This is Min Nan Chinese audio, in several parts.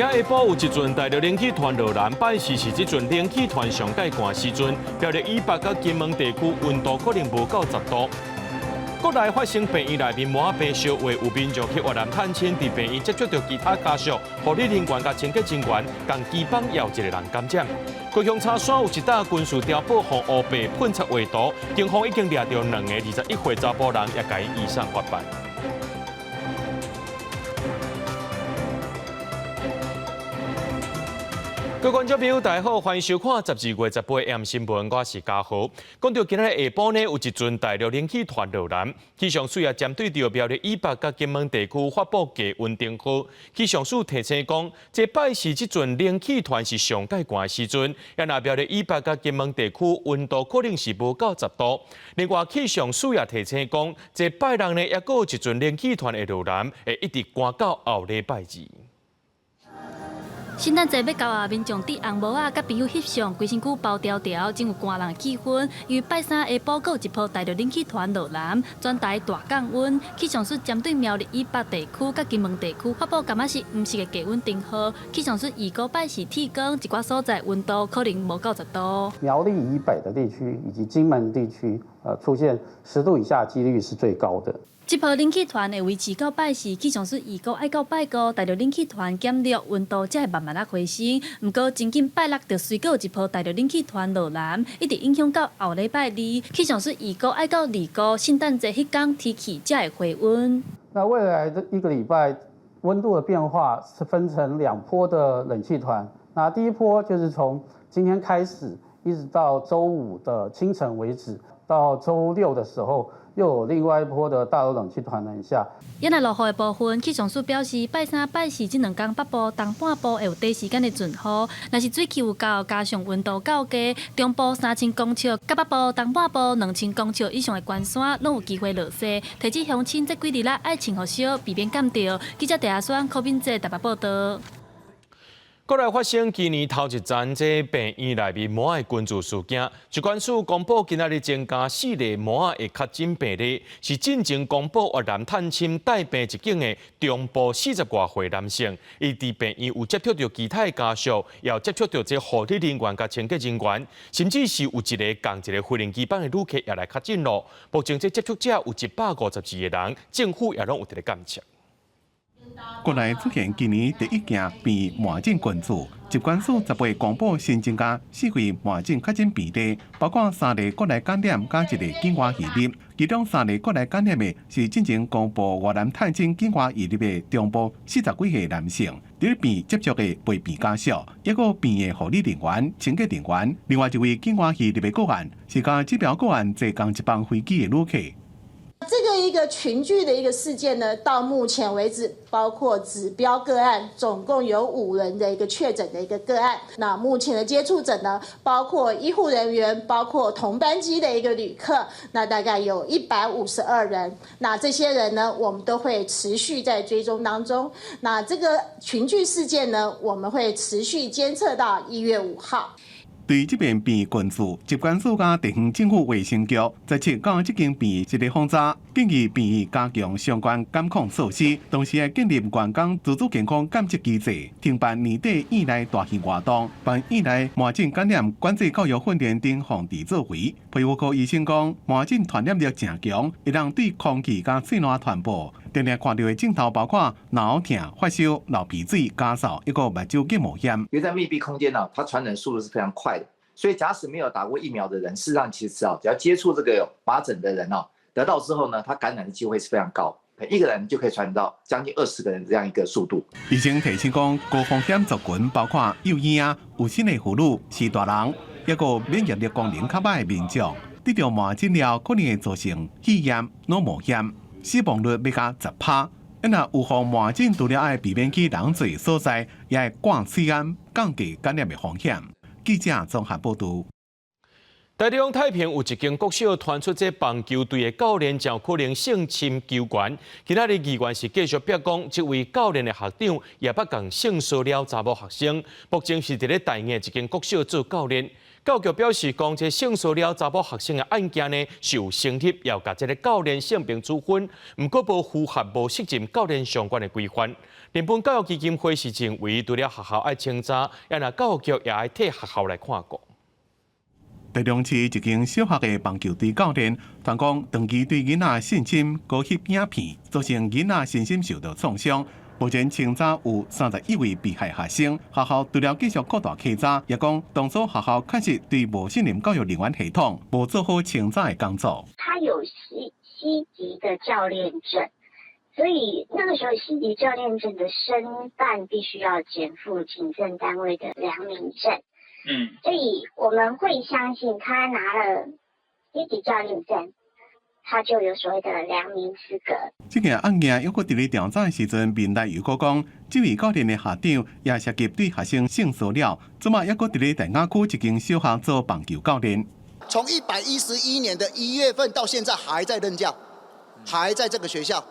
今下晡有一陣大陸冷氣團落南，拜四是這陣冷氣團上蓋寒時陣，苗栗以北佮金門地區溫度可能無到10度。國內發生病院內面麻病相話，有民眾去越南探親，佇病院接觸著其他家屬、護理人員佮清潔人員，仝機房也有一個人感染。高雄柴山有一搭軍事碉堡予烏白噴漆畫圖，警方已經掠著兩个21歲查埔人，也共伊移送法辦。各位觀眾朋友，大家好，歡迎收看12月18 AM 新聞，我是嘉豪。講到今仔日下晡呢，有一陣大陸冷氣團落南，氣象署也針對著苗栗以北佮金門地區發布低溫燈號。氣象署提醒講，這拜四這陣冷氣團是上蓋寒的時陣，也若苗栗以北佮金門地區溫度可能是無到10度。另外，氣象署也提醒講，這拜六呢，猶閣有一陣冷氣團會落南，會一直寒到後禮拜二。聖誕節欲到啊，民眾戴紅帽仔，佮朋友翕相，規身軀包牢牢，真有寒人氣氛。因為拜三下晡閣有一波大陸冷氣團落南，全台大降溫。氣象署針對苗栗以北地區佮金門地區發布敢若是黃色的低溫燈號。氣象署預估拜四天光，一寡所在溫度可能無到10度。苗栗以北的地區以及金門地區，出現10度以下幾率是最高的。這波冷氣團會維持到拜四，氣象署預估愛到拜五，大陸冷氣團減弱，溫度才會慢慢仔回升。毋過真緊拜六就隨閣有一波大陸冷氣團落南，一直影響到後禮拜二。氣象署預估愛到二五聖誕節彼工天氣才會回溫。那未來的一個禮拜，溫度的變化是分成兩波的冷氣團。那第一波就是從今天開始，一直到週五的清晨為止，到週六的時候，又有另外一波的大陸冷氣團南下。今仔落雨的部分，氣象署表示，拜三、拜四這兩工北部、東半部會有短時間的陣雨。若是水氣有夠，加上溫度夠低，中部3000公尺、佮北部、東半部2000公尺以上的懸山，攏有機會落雪。提醒鄉親這幾日來愛穿予少，避免感著。記者鄭阿雙、柯敏哲台北報導。國內發生今年頭一宗這病院內面麻的群聚事件，疾管署公布今仔日增加四例麻的確診病例，是進前公布越南探親帶病入境的中部40外歲男性，伊佇病院有接觸著其他的家屬，也有接觸著這護理人員佮清潔人員，甚至是有一个仝一个飛行機班的旅客也來確診囉。目前這接觸者有152個人，政府也攏有佇咧監測。國內出現今年第一件病院麻疹群聚，疾管署18公布新增加四位麻疹確診病例，包括三例國內感染，佮一例境外移入。其中三例國內感染的是進前公布越南探親境外移入的中部40幾歲男性，佇病院接觸的陪病家屬，抑閣病院護理人員、清潔人員。另外一位境外移入的個案是佮指標個案坐仝一班飛機的旅客。這個一個群聚的一個事件呢，到目前為止，包括指標個案，總共有五人的一個確診的一個個案。那目前的接觸者呢，包括醫護人員，包括同班機的一個旅客，那大概有152人。那這些人呢，我們都會持續在追蹤當中。那這個群聚事件呢，我們會持續監測到1月5號。對這遍病院群聚，疾管署佮地方政府衛生局17到這間病院實地訪查，建議病院加強相關監控措施，同時會建立員工自主健康監測機制，停辦年底院內大型活動，辦院內麻疹感染管制教育訓練等防治作為。皮膚科醫生講，麻疹傳染力誠強，會當對空氣佮喙瀾傳播。定定看著的症頭包括腦痛、發燒、流鼻水、咳嗽，抑閣目睭結膜炎。因為在密閉空間呢，它傳染速度是非常快的。所以假使沒有打過疫苗的人，事實上其實啊，只要接觸這個有麻疹的人哦，得到之後呢，他感染的機會是非常高，一個人就可以傳到將近20個人這樣一個速度。醫生提醒講，高風險族群包括幼嬰仔、有身的婦女、是大人，抑閣免疫力功能較䆀的民眾，得著麻疹了可能會造成肺炎、腦膜炎，死亡率欲加10趴。若有予麻疹，除了愛避免去人濟所在，也愛掛喙罨，降低感染的風險。記者綜合報導。台中太平有一間國小傳出這棒球隊的教練誠可能性侵球員。今仔日議員是繼續逼宮，這位教練的學長也捌共性騷擾查某學生，目前是佇咧大雅一間國小做教練。教育局表示，講這性騷擾查某學生的案件呢，是有成立，要共這个教練性平處分，毋過無符合無適任教練相關的規範。日本教育基金會是認為，除了學校愛清查，也若教育局也愛替學校來看顧。台中市一間小學的棒球隊教練，傳講長期對囡仔性侵、勾翕影片，造成囡仔身心受到創傷。目前清查有31位被害學生，學校除了繼續擴大稽查，也講當初學校確實對無信任教育人員系統，無做好清查的工作。他有 C 級的教練證，所以那個時候 C 級教練證的申辦必須要檢附警政單位的良民證。所以我們會相信他拿了 C 級教練證，他就有所謂的良民資格。這件案件猶閣佇咧調查的時陣，面內又閣講，這位教練的校長也涉及對學生性騷擾，這馬猶閣佇咧大雅區一間小學做棒球教練。從111年的1月份到現在還在任教，還在這個學校。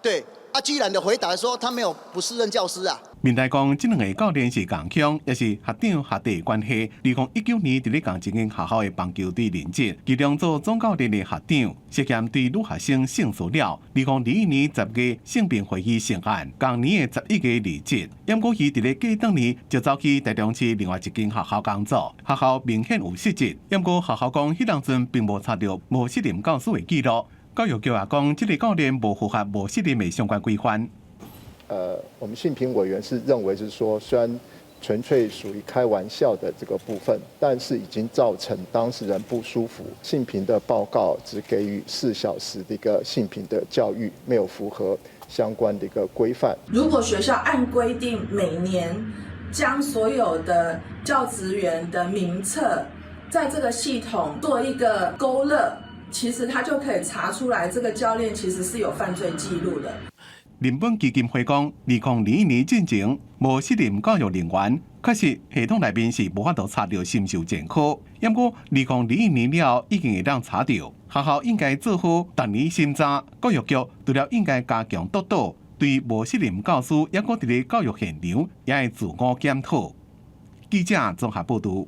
對，啊，居然的回答說他沒有不適任教師啊。面台講，這兩个教練是仝鄉，也是學長學弟關係。2019年佇咧仝一間學校的棒球隊任職，其中做總教練的學長涉嫌對女學生性騷擾。2021年10月性平會議成案，同年的11月離職。毋過伊佇咧過當年就走去台中市另外一間學校工作，學校明顯有失職。毋過學校講，彼當陣並無查著無適任教師的記錄。教育局也講，這个教練無符合無適任的相關規範。我們性平委員是認為，是說雖然純粹屬於開玩笑的這個部分，但是已經造成當事人不舒服。性平的報告只給予4小時的一個性平的教育，沒有符合相關的一個規範。如果學校按規定每年將所有的教職員的名冊在這個系統做一個勾勒，其實他就可以查出來，這個教練其實是有犯罪記錄的。人本基金會講，2021年進前無適任教育人員，確實系統內面是無法度查著是毋是有前科。毋過2021年了後已經會當查著，學校應該做好逐年審查，教育局除了應該加強督導，對無適任教師猶閣佇咧教育現場，也會自我檢討。記者綜合報導。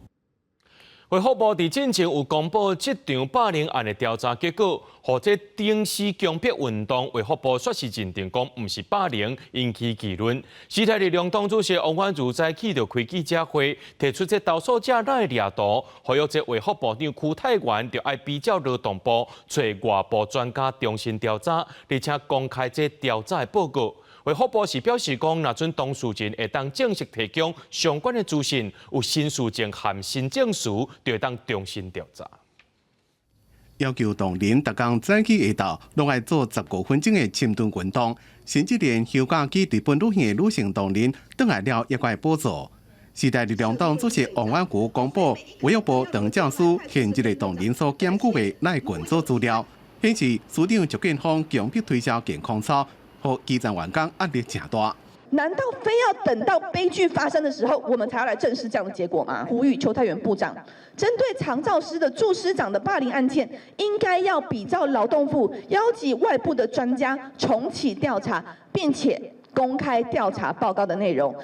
衛福部佇進前有公布這場霸凌案的調查結果，予這頂死強迫運動，衛福部煞是認定講毋是霸凌，引起議論。時代力量黨主席王婉嫠早起就開記者會，提出這投訴者哪會掠圖，呼籲這衛福部長邱泰源著愛比照勞動部，揣外部專家重新調查，而且公開這調查的報告。衛福部是表示講，若準當事人會當正式提供相關的資訊，有新事證和新證詞，就會當重新調查。要求同仁逐工早起下晝，攏愛做15分鐘的深蹲運動，甚至連休假去日本旅行的女性同仁，轉來了也會補助。時代力量黨主席王婉嫠公布，衛福部長照師現職的同仁所檢舉的賴群組資料，顯示司長石建峰強迫推銷健康操，予基層員工壓力誠大。難道非要等到悲劇發生的時候，我們才要來正視這樣的結果嗎？呼籲邱泰源部長，針對長照師的助師長的霸凌案件，應該要比照勞動部邀集外部的專家重啟調查，並且公開調查報告的內容。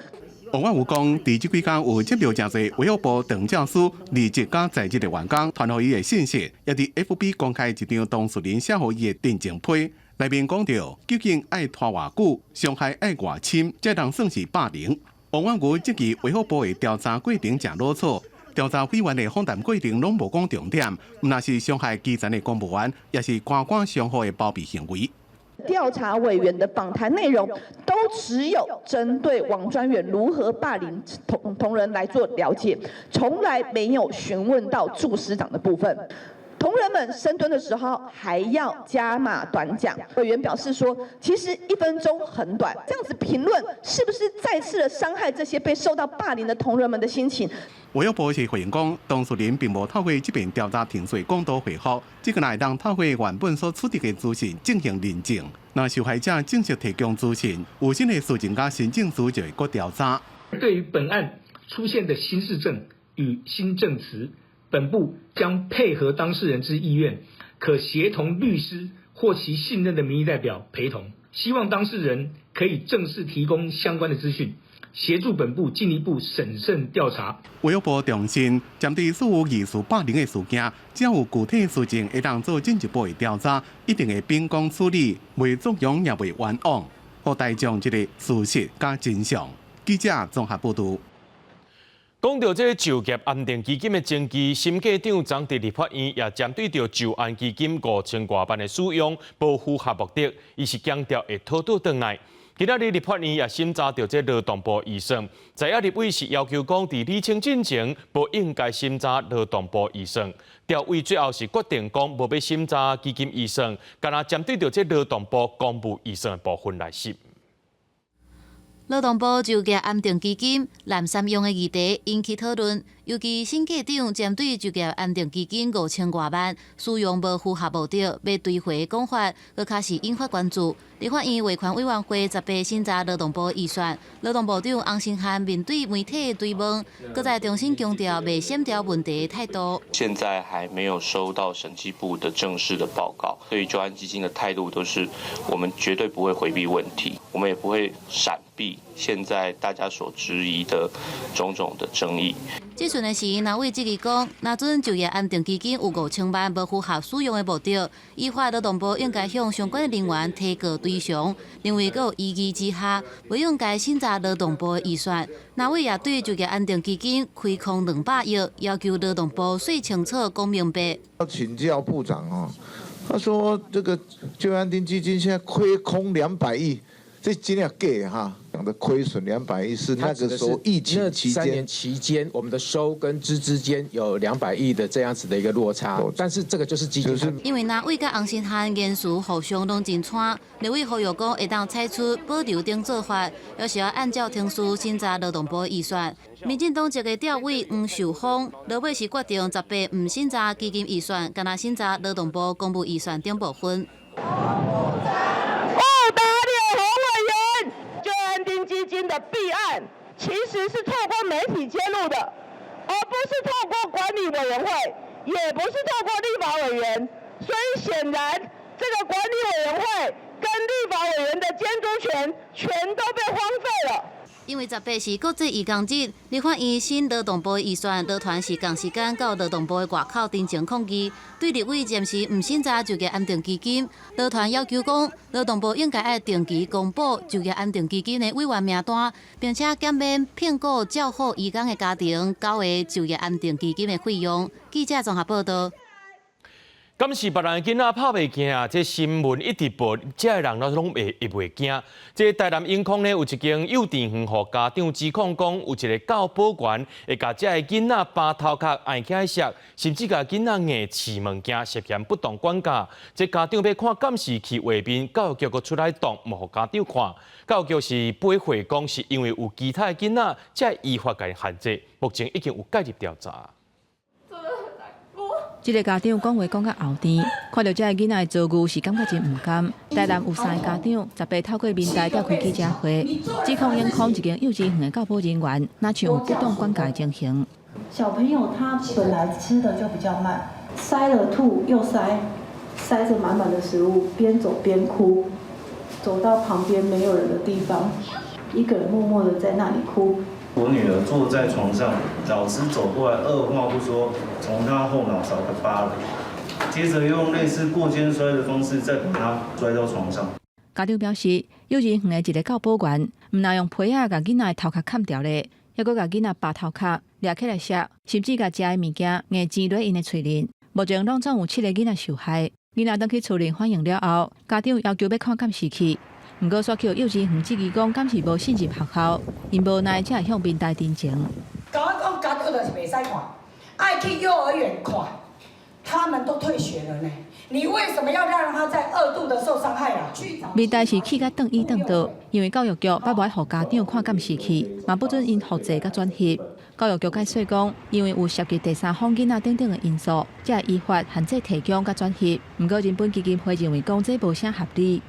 王婉嫠講，佇這幾工有接到誠濟衛福部長照師離職佮在職的員工傳予伊的信息，也佇 FB 公開一張當事人寫予伊的陳情批。內面講著，究竟愛拖偌久，傷害愛偌深，才當算是霸凌。王婉嫠質疑衛福部的調查過程誠囉嗦，調查委員的訪談過程攏無講重點，毋但是傷害基層的公務員，也是官官相護的包庇行為。調查委員的訪談內容都只有針對王專員如何霸凌同仁來做了解，從來沒有詢問到助師長的部分。同仁們深蹲的時候還要加碼短講。委員表示說，其實1分鐘很短，這樣子評論是不是再次的傷害這些被受到霸凌的同仁們的心情？衛福部是回應講，當事人並無透過這遍調查程序管道回覆，這个會當透過原本所取得的資訊進行認證。若受害者正式提供資訊，有新的事證佮新證詞就會閣調查。對於本案出現的新事證與新證詞，本部將配合當事人之意願，可協同律師或其信任的民意代表陪同，希望當事人可以正式提供相關的資訊，協助本部進一步審慎調查。衛福部重申，針對所有疑似霸凌的事件，只要有具體事證，會當做進一步的調查，一定會秉公處理，袂縱容也袂冤枉，予大眾一個事實佮真相。記者綜合報導。講到這个就業安定基金的爭議，審計長昨佇立法院也針對著就安基金5000外萬的使用無符合目的，伊是強調會討倒轉來。今仔日立法院也審查著這勞動部預算，在野立委是要求講，佇理清進前，無應該審查勞動部預算。調委最後是決定講，無欲審查基金預算，干焦針對著這勞動部公務預算的部分來審。勞動部就業安定基金濫三用的議題引起討論，尤其審計長針對就業安定基金5000外萬使用無符合目的，欲追回講法，閣較是引發關注。立法院衛權委員會18審查勞動部預算，勞動部長洪申翰面對媒體追問，閣再重新強調袂閃掉問題的態度。現在還沒有收到審計部的正式的報告，對於就安基金的態度都是，我們絕對不會迴避問題，我們也不會閃避現在大家所質疑的種種的爭議。質詢的時，藍委質疑講，若準就業安定基金有5000萬無符合使用的目的，依法勞動部應該向相關人員提告追償，認為閣有疑義之下，不應該審查勞動部的預算。藍委也對就業安定基金虧空200億，要求勞動部說清楚、講明白。要請教部長哦，他說這個就業安定基金現在虧空200億。這真的假哈？講的虧損200億是那個時候疫情期間， 3年期間，我們的收跟支之間有兩百億的這樣子的一個落差。但是這個就是基金。因為藍委佮洪申翰言辭互相攏真扦，立委呼籲講會當採取保留等做法，猶是要按照程序審查勞動部預算。民進黨籍的調委黃秀芳，落尾是決定18毋審查基金預算，干焦審查勞動部公務預算等部分。基金的弊案其實是透過媒體揭露的，而不是透過管理委員會，也不是透過立法委員，所以顯然這個管理委員會跟立法委員的監督權全都被荒廢了。因為18是國際義工日，立法院審勞動部預算，勞團是仝時間到勞動部的外口陳情抗議，對立委暫時毋審查就業安定基金，勞團要求講，勞動部應該愛定期公布就業安定基金的委員名單，並且減免聘僱照護移工的家庭繳的就業安定基金的費用。記者綜合報道。敢是別人囡仔拍袂驚啊？這新聞一直報，遮的人攏會袂驚。這台南永康呢，有一間幼稚園，予家長指控講，有一个教保員會共遮的囡仔扒頭殼按起來摔，甚至共囡仔硬飼物件，涉嫌不當管教。這家長欲看監視器畫面，教育局閣出來擋，毋予家長看。教育局是駁回講，是因為有其他的囡仔才依法共伊限制，目前已經有介入調查。這个家長講話講甲喉甜，看著遮个囡仔的遭遇是感覺真毋甘。台南有三个家長，18透過民代召開記者會，指控永康一間幼稚園的教保人員，若像有不當管教的情形。小朋友他本來吃的就比較慢，塞了吐又塞，塞著滿滿的食物，邊走邊哭，走到旁邊沒有人的地方，一個人默默的在那裡哭。我女兒坐在床上，老師走過來，二話不說，從她後腦勺給扒了，接着用類似過肩摔的方式，再把她摔到床上。家長表示，幼稚園的一个教保員，毋但用皮仔共囡仔的頭殼砍掉咧，猶閣共囡仔扒頭殼掠起來摔，甚至共食的物件硬擠落𪜶的喙裡。目前攏總有七个囡仔受害，囡仔轉去厝裡反應了後，家長要求欲看監視器。毋過，煞予幼稚園質疑講，敢是無信任學校，𪜶無奈才會向民代陳情。共我講家長就是袂使看，愛去幼兒園看，他們都退學了呢。你為什麼要讓他再二度的受傷害啊？民代是氣甲轉椅轉桌，因為教育局捌無愛予家長看監視器，嘛不准𪜶複製佮轉翕。教育局解釋講，因為有涉及第三方囡仔等等的因素，才會依法限制提供佮轉翕。毋過人本基金會認為講這無啥合理。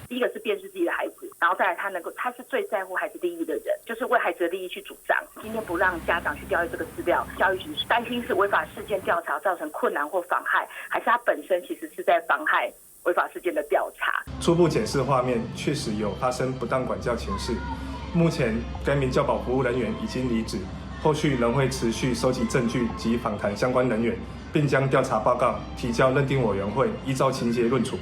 第一個是辨識自己的孩子，然後再來他能夠，他是最在乎孩子利益的人，就是為孩子的利益去主張。今天不讓家長去調閱這個資料，教育局是擔心是違法事件調查造成困難或妨害，還是他本身其實是在妨害違法事件的調查？初步檢視畫面，確實有發生不當管教情事，目前該名教保服務人員已經離職，後續仍會持續收集證據及訪談相關人員，並將調查報告提交認定委員會，依照情節論處。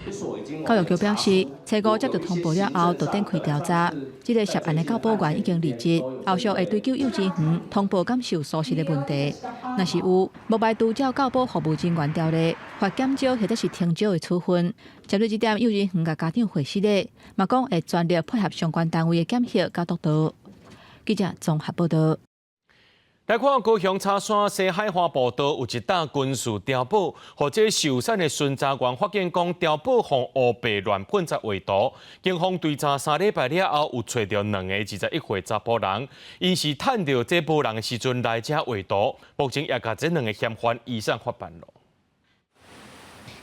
教育局表示，初五接到通報了後，就展開調查。這个涉案的教保員已經離職，後續會追究幼稚園通報敢受屬實的問題。若是有，無排除照教保服務人員條例，罰減招或者是停招的處分。針對這點，幼稚園共家長回釋咧，嘛講會全力配合相關單位的檢核佮督導。記者綜合報道。來看高雄柴山西海岸步道有一棟軍事碉堡，予這受傷的巡查員發現講碉堡予烏白亂噴漆畫圖。警方追查3禮拜了後，有揣著兩个21歲查埔人，𪜶是趁著這無人的時陣來遮畫圖，目前也共這兩个嫌犯移送法辦囉。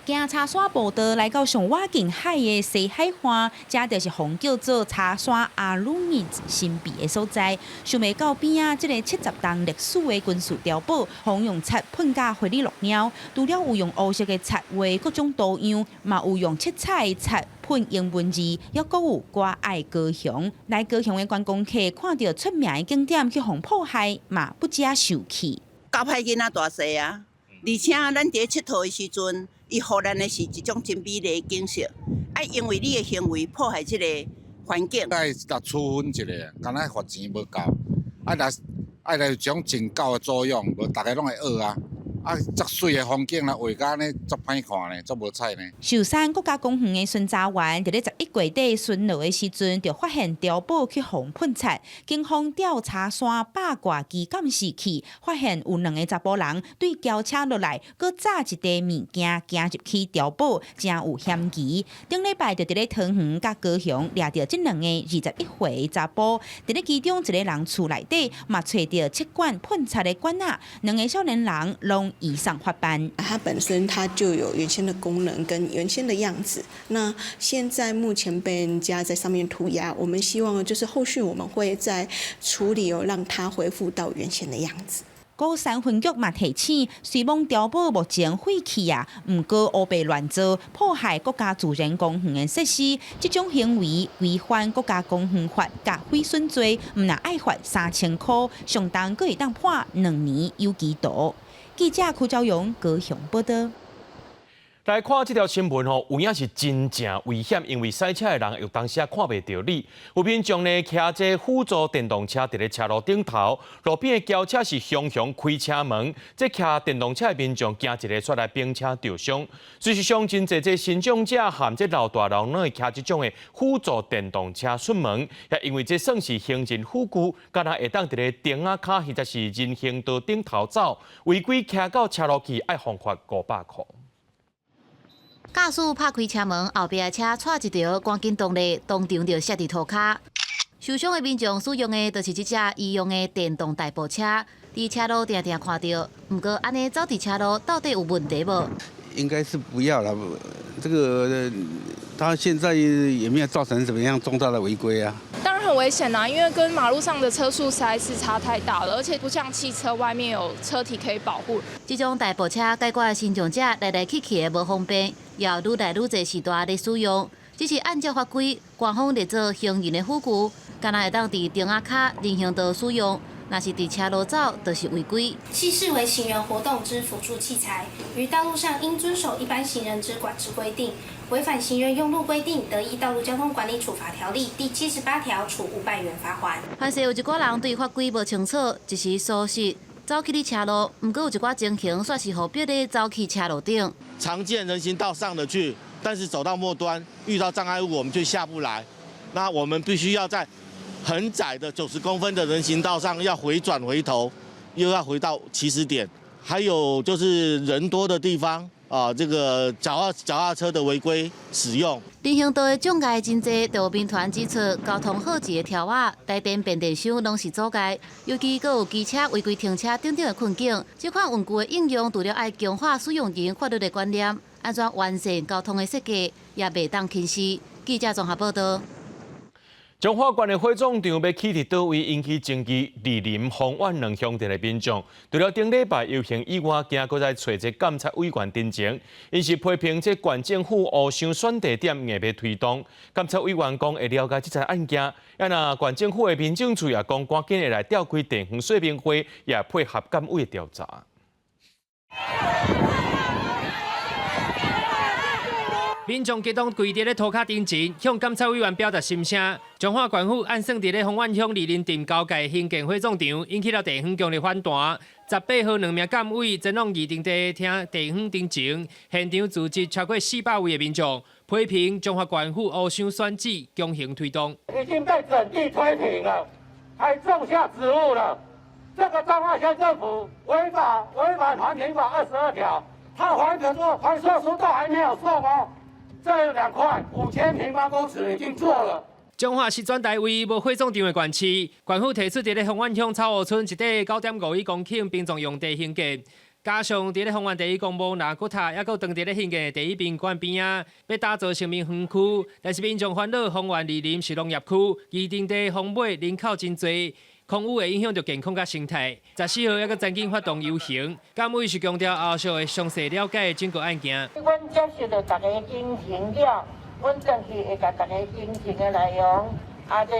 行柴山步道來到上倚近海的西海岸，這就是予叫做柴山阿魯米神秘的所在。想袂到邊仔這个70冬歷史的軍事碉堡，予用漆噴甲花裡落貓。除了有用烏色的漆畫各種圖樣，嘛有用七彩的漆噴英文字，猶閣有我愛高雄。來高雄的觀光客看著出名的景點去予破壞，嘛不只受氣。教歹囡仔大細啊，而且咱佇咧𨑨迌的時陣。伊予咱的是一種真美麗的景色，啊，因為你的行為破壞這个環境。愛共處分一下，敢若罰錢無夠，啊若愛來有種警告的作用，無逐家攏會學啊。啊，遮媠的風景啦，畫甲按呢足歹看呢，足無彩呢。壽山國家公園的巡查員佇咧11月底巡邏的時陣，就發現碉堡去予噴漆。警方調查山八卦機監視器，發現有兩個查埔人對轎車落來，閣紮一袋物件行入去碉堡，誠有嫌疑。頂禮拜就佇咧桃園佮高雄掠著這兩個21歲查埔，佇咧其中一個人厝內底嘛揣著七管噴漆的管仔，兩个少年人攏移送法辦。它本身它就有原先的功能跟原先的樣子。那現在目前被人家在上面塗鴉，我們希望就是後續我們會再處理哦，讓它恢復到原先的樣子。鼓山分局嘛提醒，雖罔碉堡目前廢棄啊，毋過烏白亂造，破壞國家自然公園的設施，這種行為違反國家公園法佮毀損罪，毋但愛罰3000箍，上重閣會當判2年有期徒。記者柯昭勇高雄報道。來看這條新聞吼，有影是真正危險，因為駛車的人有當時看袂著你。有民眾呢，騎這輔助電動車佇咧車路頂頭，路邊的轎車是雄雄開車門，這騎電動車的民眾驚一下煞來冰車著傷。事實上，真濟這身障者和這老大人攏會騎這種的輔助電動車出門，也因為這算是行人輔具，敢若會當佇咧燈仔跤或者是人行道頂頭走，違規騎到車路去，愛予罰500箍。駕駛拍開車門，後壁的車掣一著，趕緊動力，當場就摔佇塗跤。受傷的民眾使用的就是這隻醫用的電動代步車，佇車路定定看著。毋過按呢走佇車路到底有問題無？應該是不要了，這個他現在也沒有造成怎麼樣重大的違規啊。當然很危險啦，因為跟馬路上的車速實在是差太大了，而且不像汽車外面有車體可以保護。這種代步車解決身障者來來去去的無方便，也愈來愈濟時代咧使用。只是按照法規，官方列做行人的輔具，敢若會當佇燈仔跤人行道使用，若是佇車路走，就是違規。係視為行人活動之輔助器材，於道路上應遵守一般行人之管制規定，違反行人用路規定，得依《道路交通管理處罰條例》第78條處500元罰鍰。還是有一寡人對法規無清楚，一時疏失走去咧車路，毋過有一寡情形，煞是予逼咧走去車路頂。常見人行道上得去，但是走到末端遇到障礙物，我們就下不來。那我們必須要在很窄的90公分的人行道上要回轉回頭，又要回到起始點。還有就是人多的地方啊，這個腳踏車的違規使用。人行道的障礙真濟，就有民團指出，交通號誌的條仔、台電變電箱攏是阻礙，尤其閣有機車違規停車等等的困境。這款玩具的應用，除了愛強化使用人法律的觀念，按怎完善交通的設計，也袂當輕視。記者綜合報道。彰化縣的火葬場欲起佇佗位引起爭議，二林、豐原兩鄉鎮的民眾，除了頂禮拜遊行以外，今閣再揣這監察委員陳情，𪜶是批評這縣政府烏想選地點硬欲推動。監察委員講會了解這桩案件，啊若縣政府的民政處也講趕緊會來召開地方說明會，也配合監委的調查。民眾激動跪佇咧塗跤頂前，向監察委員表達心聲。彰化縣府按算佇咧豐原鄉二林鎮交界興建火葬場，引起了地方強烈反彈。18號兩名監委前往二林地聽地方陳情，現場聚集超過400位的民眾，批評彰化縣府烏想選址強行推動。已經被整地推平了，還種下植物了。這個彰化縣政府違法違反環評法22條，他環評書環評書都還沒有送哦。這兩塊5000平方公尺已經做了。彰化是全台唯一無火葬場的縣市，縣府提出佇咧豐原鄉草湖村一塊9.51公頃殯葬用地興建，加上佇咧豐原第一公墓納骨塔，抑閣當地咧興建的第一殯館邊仔，欲打造生命園區，但是民眾煩惱豐原二林是農業區，二林地風尾人口真濟，空污會影響著健康佮生態。14號抑閣曾經發動遊行，監委是強調後續會詳細了解整個案件。阮接受著大家陳情了，阮轉去會共大家陳情的內容，啊，這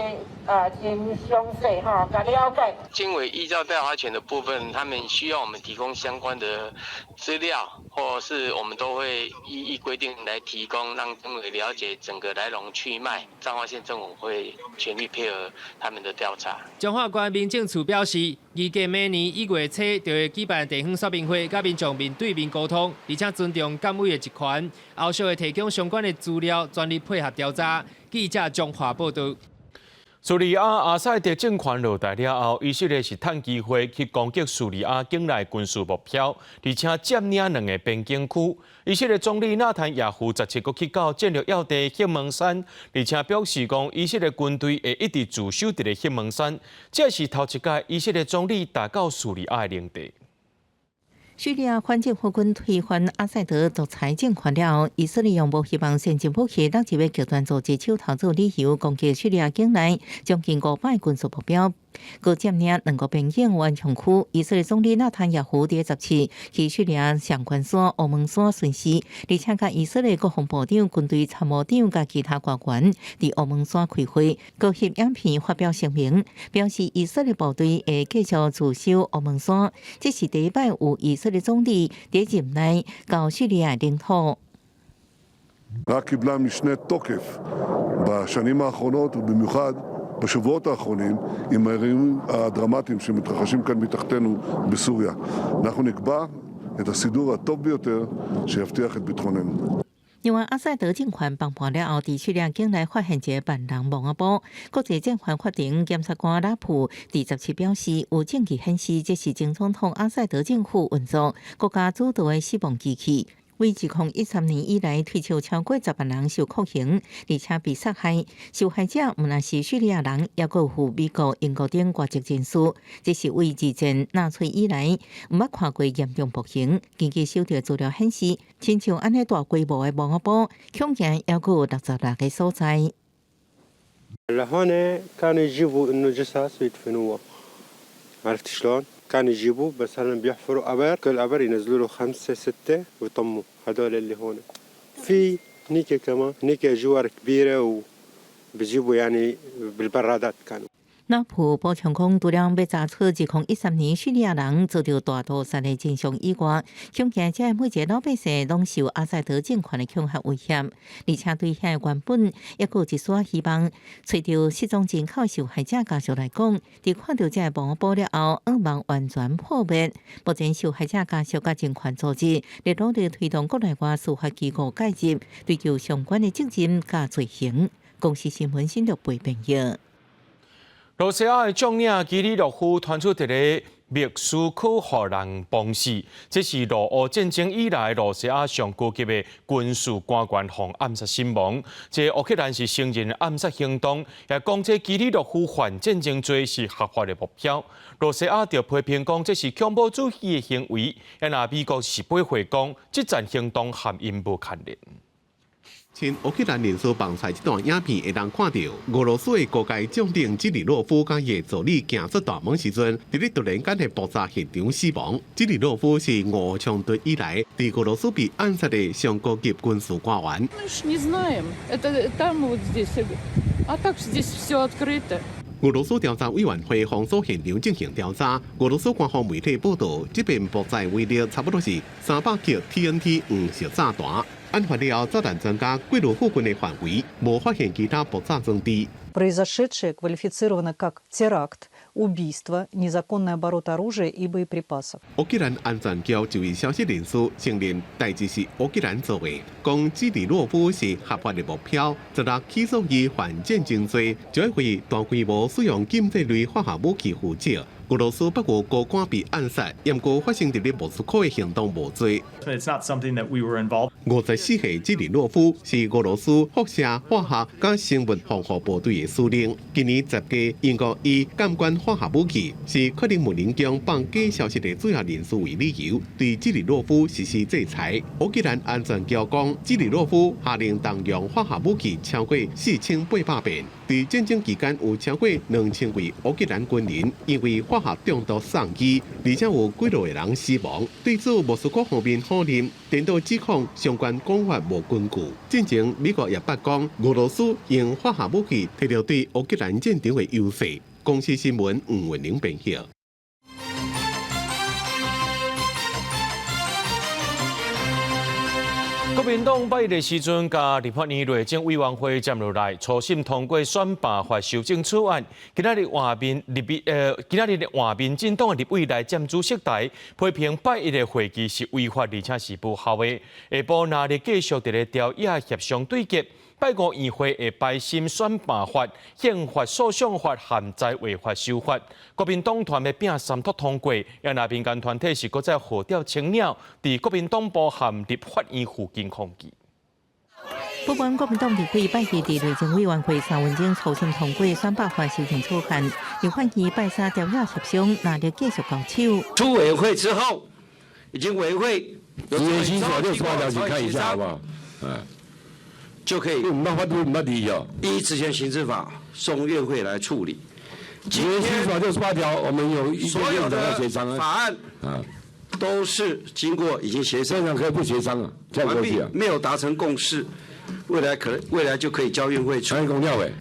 啊真詳細吼，共了解。監委依照調查權的部分，他們需要我們提供相關的資料，或是我們都會依依規定來提供，讓監委了解整個來龍去脈。彰化縣政府會全力配合他們的調查。彰化縣民政處表示，預計明年一月初就會舉辦地方說明會，佮民眾面對面溝通，而且尊重監委的職權，後續會提供相關的資料，全力配合調查。記者彰化報導。敘利亞阿薩德政權落台了後，以色列是趁機會去攻擊敘利亞境內軍事目標，而且佔領兩個邊境區。以色列總理納坦雅胡17閣去到戰略要地赫蒙山，而且表示講以色列軍隊會一直駐守佇咧赫蒙山。這是頭一擺以色列總理踏到敘利亞的領地。敘利亞反政府軍推翻阿薩德獨裁政權了後，以色列用無希望先進武器落入極端組織手頭做理由，攻擊敘利亞境內將近500軍事目標，閣佔領兩個邊境頑強區。以色列總理納坦雅胡佇17去敘利亞上懸山烏蒙山巡視，而且佮以色列國防部長、軍隊參謀長佮其他官員佇烏蒙山開會，閣翕影片發表聲明，表示以色列部隊會繼續駐守烏蒙山。這是第一擺有以色列總理佇任內到敘利亞領土。 רק קיבלה משנה תוקף בשנים האחרונות ובמיוחד בשבועות האחרונים עם האירועים הדרמטיים שמתרחשים כאן מתחתינו בסוריה. אנחנו נקבע את הסידור הטוב ביותר שיבטיח את ביטחוננו. 另外，阿薩德政權崩盤了後，佇敘利亞境內發現一個萬人墓仔埔。國際戰犯法庭檢察官拉普佇17表示，有證據顯示這是前總統阿薩德政府運作國家主導的死亡機器。為2013年以來，推測超過10萬人受酷刑，而且被殺害。受害者毋但是敘利亞人，抑閣有美國、英國等外籍人士。這是為二戰納粹以來毋捌看過嚴重暴行。根據收到資料顯示，親像按呢大規模的墓仔埔，恐驚抑閣有66個所在。 لهون كانوا يجيبوا انه جثث ويدفنوها عرفت شلون؟ كانوا يجيبوا مثلا بيحفروا قبر كل قبر ينزلوا له خمسة ستة ويطموا هدول اللي هون في هنيك كمان هنيك جور كبيرة وبيجيبوا يعني بالبرادات كانوا 拉普補充講，除了欲查出2013年敘利亞人遭著大屠殺的真相以外，恐驚這每一個老百姓攏受阿薩德政權的恐嚇威脅，而且對遐原本抑閣有一絲希望，揣著失蹤人口受害者家屬來講，佇看著這個墓埔了後，願望完全破滅。目前受害者家屬佮人權組織咧努力推動國內外司法機構介入，追究相關的責任佮罪行。公視新聞新竹背編譯。羅西亞的將領基里洛夫傳出佇咧莫斯科予人崩死，這是俄烏戰爭以來羅西亞上高級的軍事官員予暗殺身亡。這烏克蘭是承認暗殺行動，也講這基里洛夫犯戰爭罪是合法的目標。羅西亞就批評講這是恐怖主義的行為，啊若美國是駁回講這場行動和𪜶無牽連。親烏克蘭人士放出這段影片，會當看著俄羅斯的高階將領基里洛夫佮伊的助理行出大門時陣，佇咧突然間的爆炸現場死亡。基里洛夫是俄烏衝突以來佇俄羅斯被暗殺的上高級軍事官員。俄羅斯調查委員會封鎖現場進行調查。俄羅斯官方媒體報道，這遍爆炸威力差不多是300克 TNT 黃色炸彈。案發了後，炸彈專家進入附近的範圍，無發現其他爆炸裝置。 Произошедшее квалифицировано как теракт, убийство, незаконный оборот оружия и боеприпасов。烏克蘭安全局一位消息人士承認，代誌是烏克蘭做的，講基里洛夫是合法的目標，昨日起訴伊犯戰爭罪，就會為大規模使用禁制類化學武器負責。俄羅斯北約高官被暗殺，毋過發生佇咧莫斯科的行動無罪。 It's not something that we were involved. 54歲基里洛夫是俄羅斯輻射化學佮生物防護部隊的司令。今年10月，英國以監管化學武器是克里姆林宮放假消息的主要人士為理由，對基里洛夫實施制裁。烏克蘭安全局講，基里洛夫下令動用化學武器超過4800遍。佇戰爭期間，有超過2000位烏克蘭軍人因為化學中毒送醫，而且有幾落個人死亡。對此，莫斯科方面否認，顛倒指控相關講法無根據。進前美國也捌講，俄羅斯用化學武器提著對烏克蘭戰場的優勢。公視新聞吳文玲編譯。國民黨拜一的時陣，佮立法院內政委員會接落來初審通過選罷法修正草案。今仔日換民立委，今仔日換民進黨的立委來佔主席台，批評拜一的會議是違法，而且是無效的。下晡若日繼續佇咧朝野協商對決，拜五院會會排審選罷法、憲法訴訟法和災劃法修法。國民黨團欲拚三讀通過，也若民間團體是閣再號召青鳥佇國民黨部和立法院附近抗議。不管國民黨立委拜二佇內政委員會三分鐘初審通過選罷法修正草案，立法院拜三朝野協商，若日繼續交手。出委員會之後，已經委員會有清楚68條，請看一下好不好？就可以。依職權行使法送院會來處理。今天68條，我們有所有的法案啊，都是經過已經協商，可以不協商啊？完畢，沒有達成共識，未來可能未來就可以交院會處理。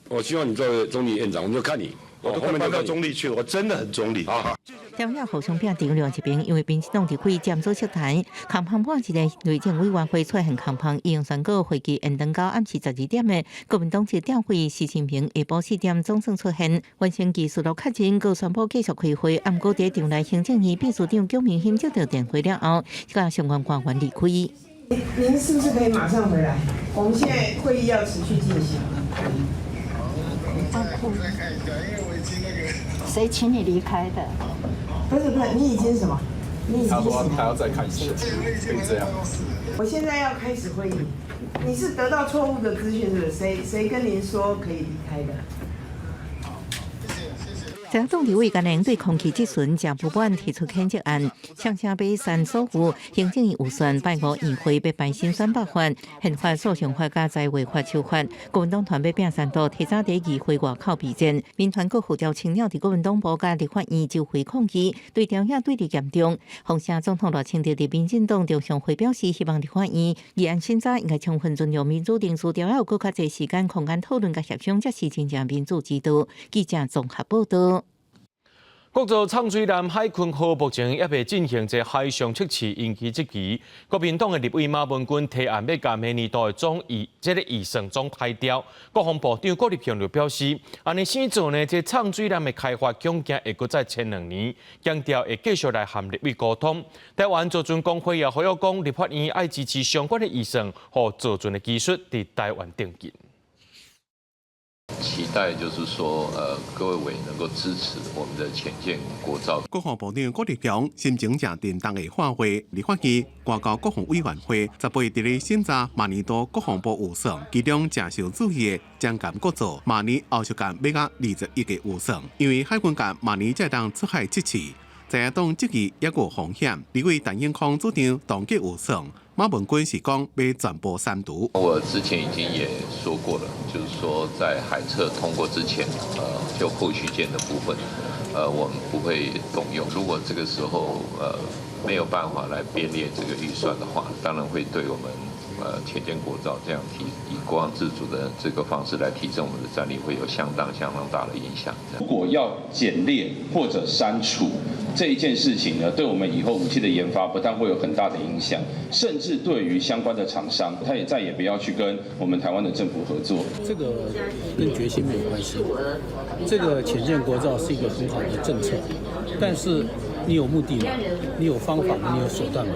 我希望你作為中立院長，我們就看你。我都快搬到中立去了，我真的很中立啊。朝野互相拚場，另一邊因為民進黨立委佔主席台，空芳半一个內政委員會出現空芳，已經宣告會期延長到暗時12點的國民黨籍調會習近平下晡4點總算出現，完成技術確認，閣宣布繼續開會。毋過佇場內行政院秘書長蔣明欣接到電話了後，佮相關官員離開。您是不是可以馬上回來？我們現在會議要持續進行。誰請你離開的？不是不是，你已經什麼？你已經他說他要再看一下，可以這樣。我現在要開始會議，你是得到錯誤的資訊，是不是？誰跟您說可以離開的？在黨立委共人對空氣質詢誠不滿，提出譴責案，雙雙欲刪所有行政院預算，拜五院會欲排審選罷法、憲法訴訟法佮災劃法修法。國民黨團欲拚三讀，提早佇議會外口備戰。民團閣號召青鳥佇國民黨部佮立法院周圍抗議，對朝野對立嚴重。風聲總統賴清德佇民進黨中常會表示，希望立法院議案審查應該充分尊重民主程序，朝野有閣較濟時間空間討論佮協商，才是真正民主之道。記者綜合報導。國造藏水艦海鯤號目前猶未進行這海上測試，引起質疑。國民黨的立委馬文君提案欲共明年度的總預這个預算總裁掉。國防部長郭立雄就表示，按呢生做呢，這藏水艦的開發恐驚會閣再延兩年，強調會繼續來和立委溝通。台灣造船公會也呼籲講，立法院愛支持相關的預算予造船的技術佇台灣定根。期待就是說，各位委員能夠支持我們的潛艦國造。國防部長郭立雄心情誠沉重的發話，立法院外交國防委員會18佇咧審查明年度國防部預算，其中誠受注意的將艦國造，明年後續艦欲加20億的預算，因為海軍艦明年才會當出海測試，在野黨質疑猶閣有風險。立委陳永康主張凍結預算，馬文君是講欲全部刪除。我之前已經也說過了，就是說在海測通過之前，就後續艦的部分，我們不會動用。如果這個時候，沒有辦法來編列這個預算的話，當然會對我們，潛艦國造這樣提以國防自主的這個方式來提升我們的戰力，會有相當相當大的影響。如果要減列或者刪除這一件事情呢，對我們以後武器的研發不但會有很大的影響，甚至對於相關的廠商，他也再也不要去跟我們台灣的政府合作。這個跟決心沒有關係，這個潛艦國造是一個很好的政策，但是你有目的嗎？你有方法嗎？你有手段嗎？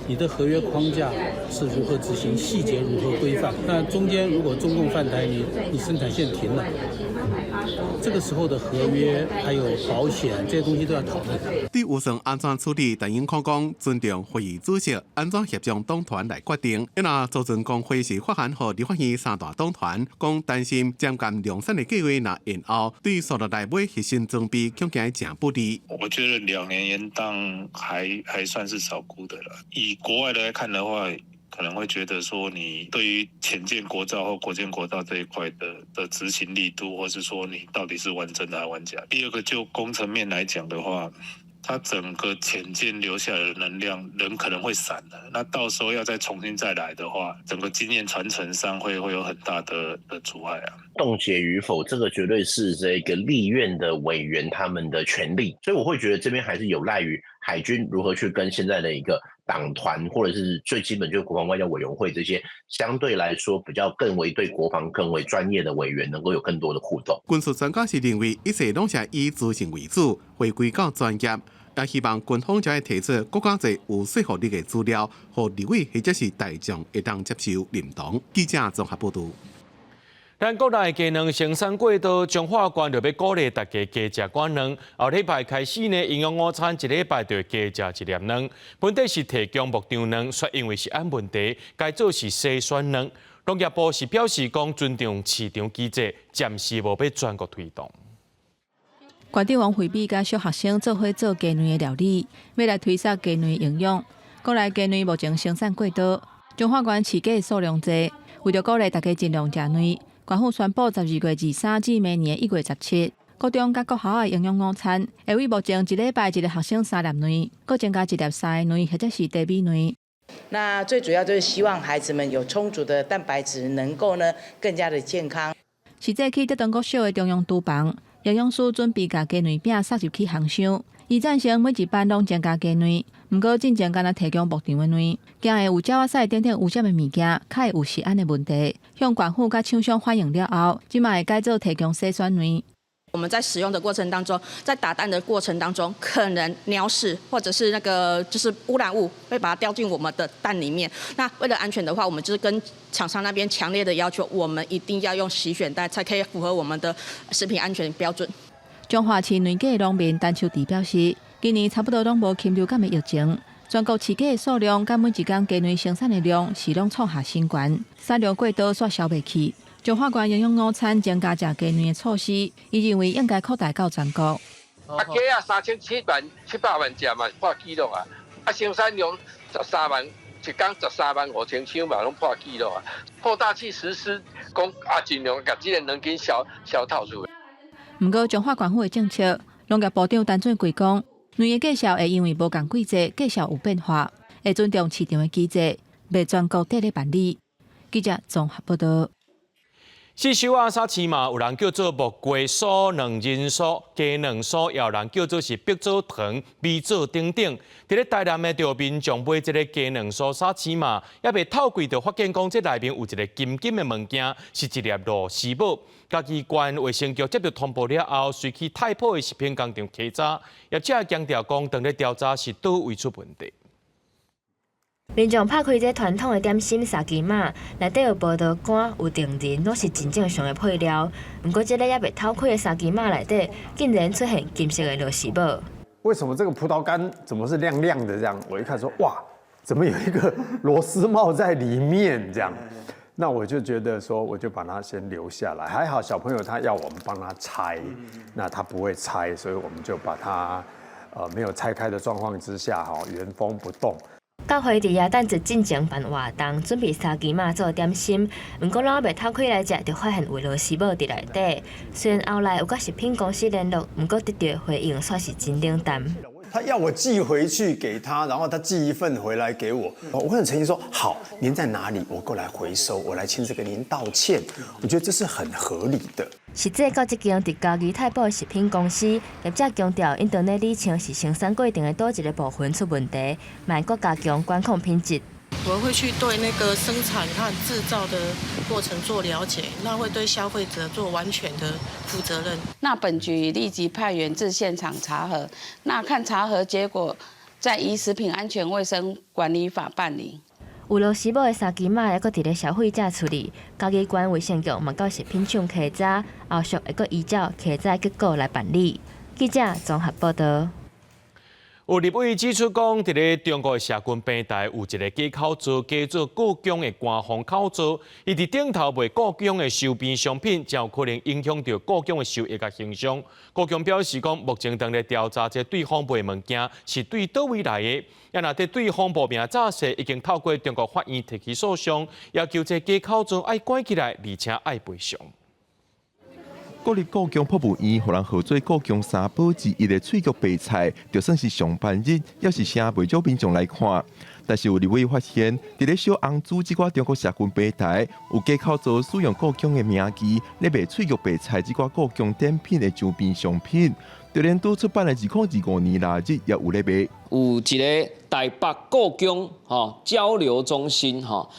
你的合約框架是如何執行？細節如何規範？那中間如果中共犯台，你生產線停了，這個時候的合約還有保險這些東西都要討論。對預算按怎處理，陳永康講尊重會議主席，按怎協商黨團來決定。因為周全公會是發函予立法院三大黨團，講擔心潛艦量產的計劃若延後，對紲落來買核心裝備恐驚誠不利。我覺得2年延宕還算是少估的了。以國外來看的話，可能會覺得說你對於潛艦國造或國艦國造這一塊的執行力度，或是說你到底是玩真的還是玩假？第二個就工程面來講的話，它整個潛艦留下來的能量，人可能會散的。那到時候要再重新再來的話，整個經驗傳承上會有很大的阻礙啊。凍結與否，這個絕對是這個立院的委員他們的權利，所以我會覺得這邊還是有賴於海軍如何去跟現在的一個黨團，或者是最基本就是國防外交委員會這些相對來說比較更為對國防更為專業的委員，能夠有更多的互動。軍事專家是認為，一切攏是以資訊為主，回歸到專業，也希望軍方才會提出閣較濟有說服力的資料，予立委或者是大眾會當接受認同。記者綜合報導。咱國內雞卵生產過多，彰化縣就欲鼓勵大家加食寡卵。後禮拜開始呢，營養午餐一禮拜就會加食一粒卵。本底是提供牧場卵，卻因為食安問題，改做是篩選卵。農業部是表示講尊重市場機制，暫時無欲全國推動。縣長王惠美佮小學生做伙做雞卵的料理，欲來推捒雞卵營養。國內雞卵目前生產過多，彰化縣飼雞數量濟，為著鼓勵大家盡量食卵。縣府宣布12月23至明年1月17，國中佮國校的營養午餐會為目前一禮拜一个學生三粒卵，閣增加一粒三合卵或者是低米卵。那最主要就是希望孩子們有充足的蛋白質，能夠呢更加的健康。實際去德東國小的中央廚房，營養師準備共雞卵餅塞入去烘箱。伊贊成每一班攏增加雞卵，毋過進前干焦提供牧場的卵，驚會有鳥仔屎等等污染的物件，較會有食安的問題。向縣府佮廠商反映了後，這擺會改做提供篩選卵。我們在使用的過程當中，在打蛋的過程當中，可能鳥屎或者是那個就是污染物會把它掉進我們的蛋裡面。那為了安全的話，我們就是跟廠商那邊強烈的要求，我們一定要用洗選蛋，才可以符合我們的食品安全標準。彰化飼卵雞的農民陳秋弟表示，今年差不多攏無禽流感的疫情，全國飼雞的數量佮每一工雞卵生產的量是攏創下新高，產量過多煞銷袂去。彰化縣營養午餐增加食雞卵的措施，伊認為應該擴大到全國。啊，雞仔3700-700萬隻嘛破紀錄啊！啊，生產量十三萬，一工13萬5千箱嘛，攏破紀錄啊！擴大去實施，講啊，盡量共這個卵緊銷銷透出去。毋過，彰化縣府的政策，農業部長陳俊貴講，卵的價數會因為無仝季節，價數有變化，會尊重市場的機制，袂全國綴咧辦理。記者綜合報導。四手仔沙臍嘛，有人叫做木瓜酥、卵仁酥、雞卵酥，也有人叫做是白棗糖、米棗等等。佇咧台南的著民眾買這个雞卵酥沙臍嘛，猶未透櫃就發現講，這內面有一个金金的物件，是一粒螺絲帽。嘉義縣衛生局接到通報了後，隨去太埔的食品工廠稽查，業者強調講，當咧調查是佗位出問題。民眾拍開這傳統的點心沙琪瑪，內底有葡萄乾、有杏仁，攏是真正常的配料。毋過，這个猶未透開的沙琪瑪內底，竟然出現金色的螺絲帽。為什麼這個葡萄乾怎麼是亮亮的？這樣我一看說，哇，怎麼有一個螺絲帽在裡面？這樣，那我就覺得說，我就把它先留下來。還好小朋友他要我們幫他拆，那他不會拆，所以我們就把它，沒有拆開的狀況之下，哈，原封不動。教會佇耶誕節進前辦活動，準備沙琪瑪做點心，毋過攏猶未偷開來食，就發現有螺絲帽佇內底。雖然後來有佮食品公司聯絡，毋過得著的回應煞是真冷淡。他要我寄回去給他，然後他寄一份回來給我。我很誠心說好，您在哪裡？我過來回收，我來親自跟您道歉。我覺得這是很合理的。實際到這間佇嘉義太保的食品公司，業者強調，𪜶當咧理清是生產過程的佗一个部分出問題，嘛會閣加強管控品質。我會去對那個生產和製造的過程做了解，那會對消費者做完全的負責任。那本局立即派員至現場查核，那看查核結果，再依食品安全衛生管理法辦理。有螺絲帽的沙琪瑪，猶閣佇咧消費者厝裡，嘉義縣衛生局嘛到食品廠稽查，後續會閣依照稽查結果來辦理。記者綜合報道。有立委指出講，佇咧中國的社群平台有一个假口號，假做故宮的官方口號，伊佇頂頭賣故宮的周邊商品，真有可能影響著故宮的收益佮形象。故宮表示講，目前正咧調查這對方賣物件是對佗位來的，啊若佇對方無名詐騙，已經透過中國法院提起訴訟，要求這假口號愛關起來，而且愛賠償。國立故宮博物院予人號做故宮三寶之一的翠玉白菜，就算是上班日，也是誠袂少民眾來看。但是有立委發現，佇咧小紅書這寡中國社群平台，有假口號使用故宮的名義，咧賣翠玉白菜這寡故宮典品的周邊商品，就連拄出版的2025年臘日也有咧賣。有一个台北故宮吼交流中心吼，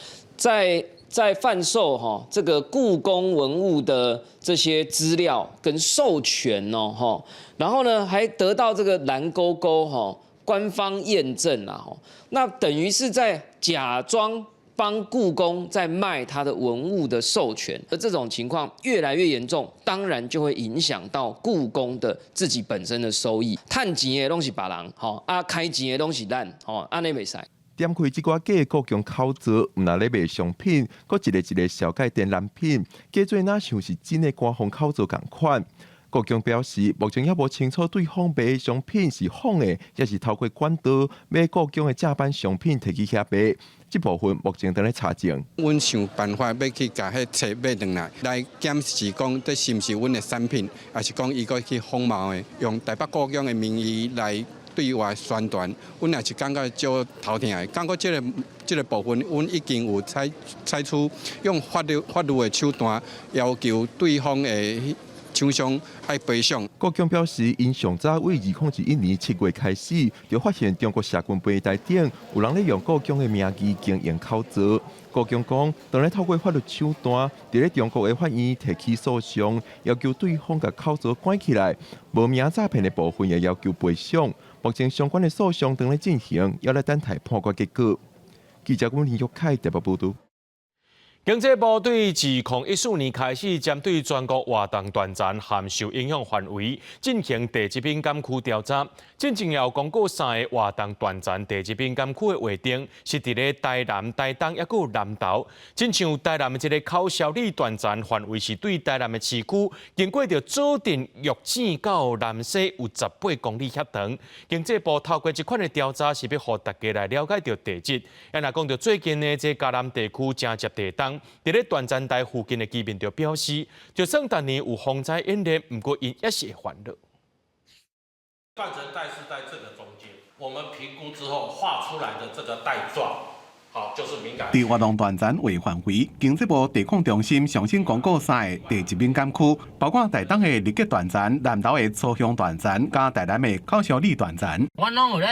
在販售哈這個故宮文物的這些資料跟授權哦哈，然後呢還得到這個藍勾勾哈官方驗證啦吼，那等於是在假裝幫故宮在賣他的文物的授權，而這種情況越來越嚴重，當然就會影響到故宮的自己本身的收益。趁錢的攏是別人吼，啊開錢的攏是咱吼，按呢袂使。點開這寡假故宮口號，毋但咧賣商品，閣一个一个小改電單品，假做若像是真的官方口號仝款。故宮表示，目前猶無清楚對方賣的商品是仿的，抑是透過管道買故宮的正版商品提去遐賣。這部分目前正咧查證。阮想辦法欲去共彼冊買轉來，來檢視講這是毋是阮的產品，抑是講伊閣去仿冒的，用台北故宮的名義來對外宣傳，阮也是感覺足頭疼的。感覺這个部分，阮已經有採取用法律的手段，要求對方的廠商愛賠償。故宮表示，𪜶上早佇2021年7月開始，就發現中國社群平台頂有人咧用故宮的名義經營口號。故宮講，當咧透過法律手段，佇咧中國的法院提起訴訟，要求對方共口號關起來，無名詐騙的部分也要求賠償。目前相關的訴訟正咧進行，猶咧等待判決結果。記者阮林玉凱台北報導。經濟部對2014年開始，針對全國活動斷層和受影響範圍進行地質敏感區調查。進前有公告三个活動斷層地質敏感區的劃定，是佇咧台南、台東抑閣有南投。親像台南的這个口銷里斷層範圍是對台南的市區，經過著左鎮、玉井到南勢有18公里遐長。經濟部透過這款的調查，是欲予大家來了解著地質。啊，若講著最近呢，這嘉南地區誠濟地動。佇咧斷層帶附近的居民就表示，就算逐年有防災演練，毋過𪜶猶是會煩惱。斷層帶是在這個中間，我們評估之後畫出來的這個帶狀，好，就是敏感。佇活動斷層畫範圍，經濟部地礦中心上新公告三个地質敏感區，包括台東的力吉斷層、南投的初鄉斷層，佮台南的口銷里斷層。阮攏有咧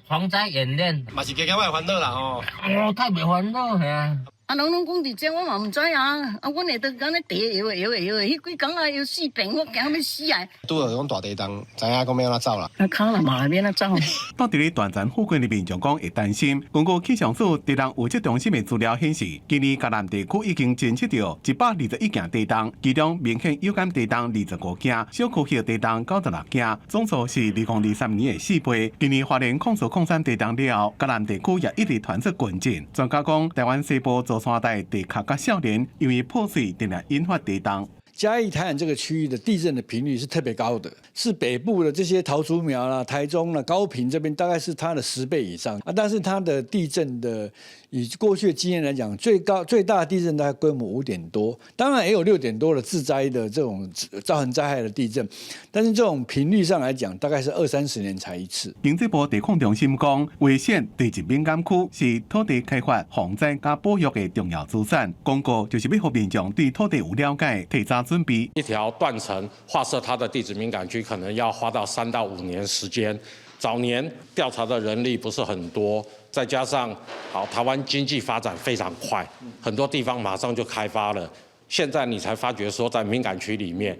防災演練，嘛是加減會煩惱啦吼。哦，太袂煩惱嚇。啊，人攏講佇這，我嘛毋知啊。啊，阮會當按呢地搖搖搖，彼幾工啊搖四遍，我驚欲死啊！拄著講大地動，知影講欲按怎走啦。啊，跤嘛會欲按怎走。蹛佇咧斷層附近的民眾講會擔心。根據氣象署地震預測中心的資料顯示，今年嘉南地區已經偵測著121件地動，其中明顯有感地動25件，小區域地動96件，總數是2023年的4倍。今年花蓮礦數礦山地動了後，嘉南地區也一直傳出群震。專家講，台灣西部造山帶地殼佮少年，因為破碎，定定引發地動。嘉義、台南這個區域的地震的頻率是特別高的，是北部的這些桃竹苗啦、台中啦、高屏這邊大概是它的10倍以上啊。但是它的地震的以過去的經驗來講，最高最大的地震大概規模5點多，當然也有6點多的致災的這種造成災害的地震，但是這種頻率上來講，大概是二三十年才一次。經濟部地礦中心講，劃設地質敏感區是土地開發、防災佮保育的重要資產。公告就是欲予民眾對土地有了解，提早準備。一條斷層劃設它的地質敏感區，可能要花到3到5年時間。早年調查的人力不是很多，再加上好台灣經濟發展非常快，很多地方馬上就開發了。現在你才發覺說，在敏感區裡面，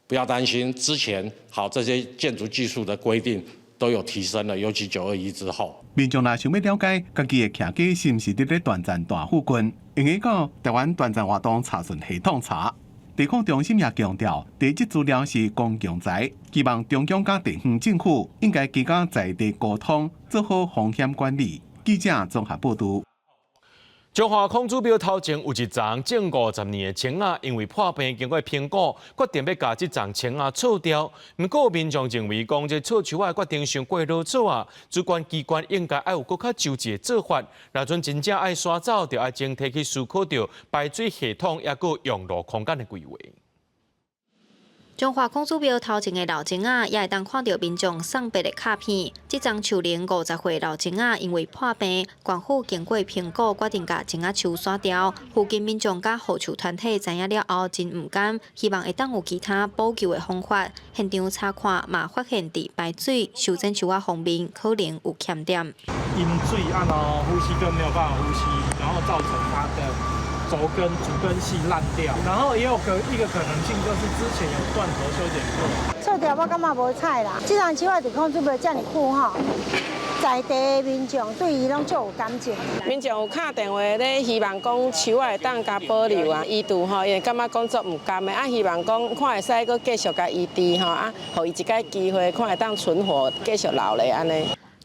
不要擔心，之前好這些建築技術的規定都有提升了，尤其9·21之後。民眾若想欲了解家己的徛家是毋是佇咧斷層帶附近，會用到台灣斷層活動查詢系統查。地礦中心也強調，地質資料是公共財，希望中央佮地方政府應該加強在地溝通，做好風險管理。記者綜合報導。彰化孔子廟頭前有一叢種50年的松仔，因為破病經過評估，決定欲共這叢松仔銼掉。毋過民眾認為講，這銼樹仔的決定傷過囉嗦啊，主管機關應該愛有閣較周濟的做法。若準真正愛徙走，就愛前提去思考著排水系統，抑閣用路空間的規劃。彰化孔子廟頭前的老松仔，也會當看著民眾送白的卡片。這叢樹齡50歲老松仔，因為破病，縣府經過評估，決定共松仔樹徙掉。附近民眾佮護樹團體知影了後，真毋甘，希望會當有其他補救的方法。現場查看嘛，發現佇排水、修剪樹仔方面可能有欠點。淹水啊，然後呼吸更沒有辦法呼吸，然後造成它的軸根、主根系爛掉，然後也有個一個可能性，就是之前有斷頭修剪過。銼掉我感覺無彩啦，這叢樹仔佇孔子廟遮爾久吼，在地的民眾對伊攏足有感情。民眾有敲電話咧，希望講樹仔會當共保留啊，醫治吼，因為感覺講足毋甘的，啊，希望講看會使閣繼續共醫治吼，啊，予伊一擺機會，看會當存活，繼續留咧按呢。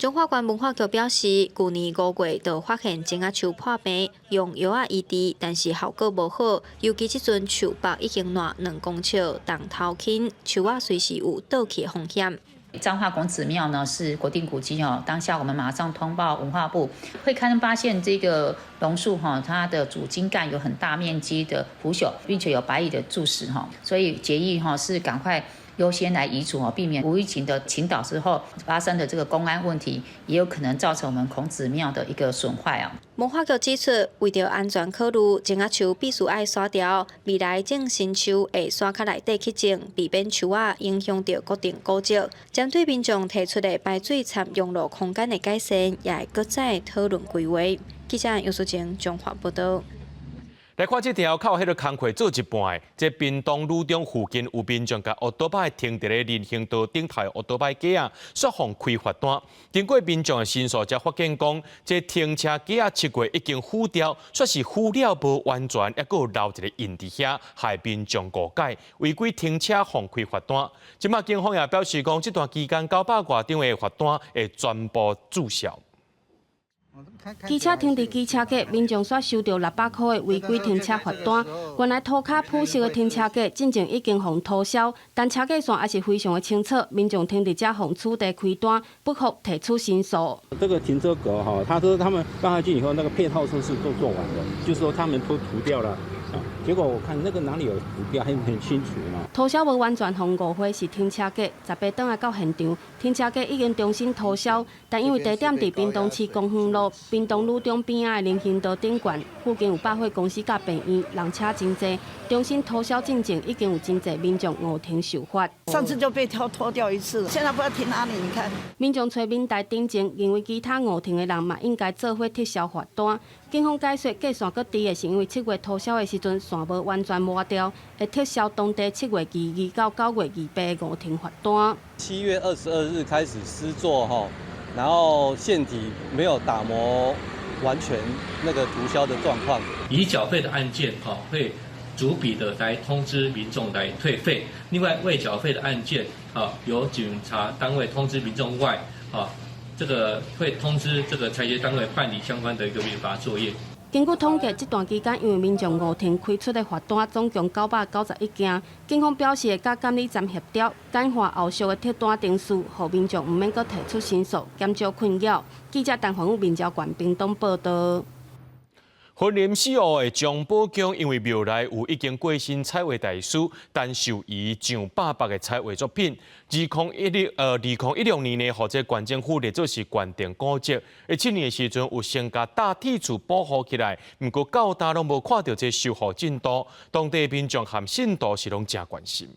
彰化縣文化局表示，舊年5月就發現松仔樹破病，用藥仔醫治，但是效果無好。尤其這陣樹木已經爛2公尺，重頭輕，樹仔隨時有倒去的風險。彰化孔子廟呢是國定古蹟哦，當下我們馬上通報文化部，會勘發現這個榕樹哈，它的主莖幹有很大面積的腐朽，並且有白蟻的蛀食哈，所以決議哈是趕快優先來移除哦，避免無預警的傾倒之後發生的這個工安問題，也有可能造成我們孔子廟的一個損壞啊。文化局指出，為著安全考慮，松仔樹必須愛徙掉，未來種新樹會徙較內底去種，避免樹仔影響著國定古蹟。針對民眾提出的排水摻用路空間的改善，也會閣再討論規劃。記者楊淑靜彰化報導。來看這條靠彼个工課做一半的，這屏東女中附近有民眾共歐多擺停佇咧人行道頂頭的歐多擺架仔，煞予開罰單。經過民眾的申訴，才發現講，這停車格仔7月已經糊掉，煞是糊了無完全，猶閣有留一个印佇遐，害民眾誤解，違規停車予開罰單。這馬警方也表示講，這段期間900外張的罰單會全部註銷。機車停佇機車格，民眾煞收著600箍的違規停車罰單。原來塗跤鋪設的停車格，進前已經予塗銷，但車格線猶是非常的清楚。民眾停佇遮予取締開單，不服提出申訴。這個停車格哈，他說他們放下去以後，那個配套措施都做完了，就是說他們都塗掉了。結果我看那個哪裡有塗掉，還很清楚嘛。塗銷無完全予誤會是停車格，18轉來到現場，停車格已經重新塗銷，但因為地點佇屏東市公園路、屏東女中邊仔的人行道頂懸，附近有百貨公司佮病院，人車真濟。重新塗銷進前已經有真濟民眾誤停受罰。上次就被拖拖掉一次，現在不知道停哪裡，你看。民眾揣民代頂前，認為其他誤停的人嘛應該做伙撤銷罰單。警方解說，價線閣佇的是因為7月塗銷的時陣線無完全抹掉，會撤銷當地7月22到9月28的誤停罰單。7月22日開始施作哈，然後線體沒有打磨完全那個塗銷的狀況。已繳費的案件哈，會逐筆的來通知民眾來退費。另外未繳費的案件啊，由警察單位通知民眾外啊，這個會通知這個裁決單位辦理相關的一個免罰作業。根據統計，這段期間因為民眾誤填開出的罰單總共991件。警方表示會佮監理站協調，簡化後續的貼單程序，予民眾毋免閣提出申訴，減少困擾。記者陳宏宇、民交縣屏東報道。雲林四湖的張保宮，因為廟內有已經過身彩畫大師陳壽儀上百幅的彩畫作品。2016年呢，予這縣政府列做是縣定古蹟。17年的時陣有先共大鐵厝保護起來，毋過到今攏無看著這修復進度，當地民眾和信徒是攏誠關心。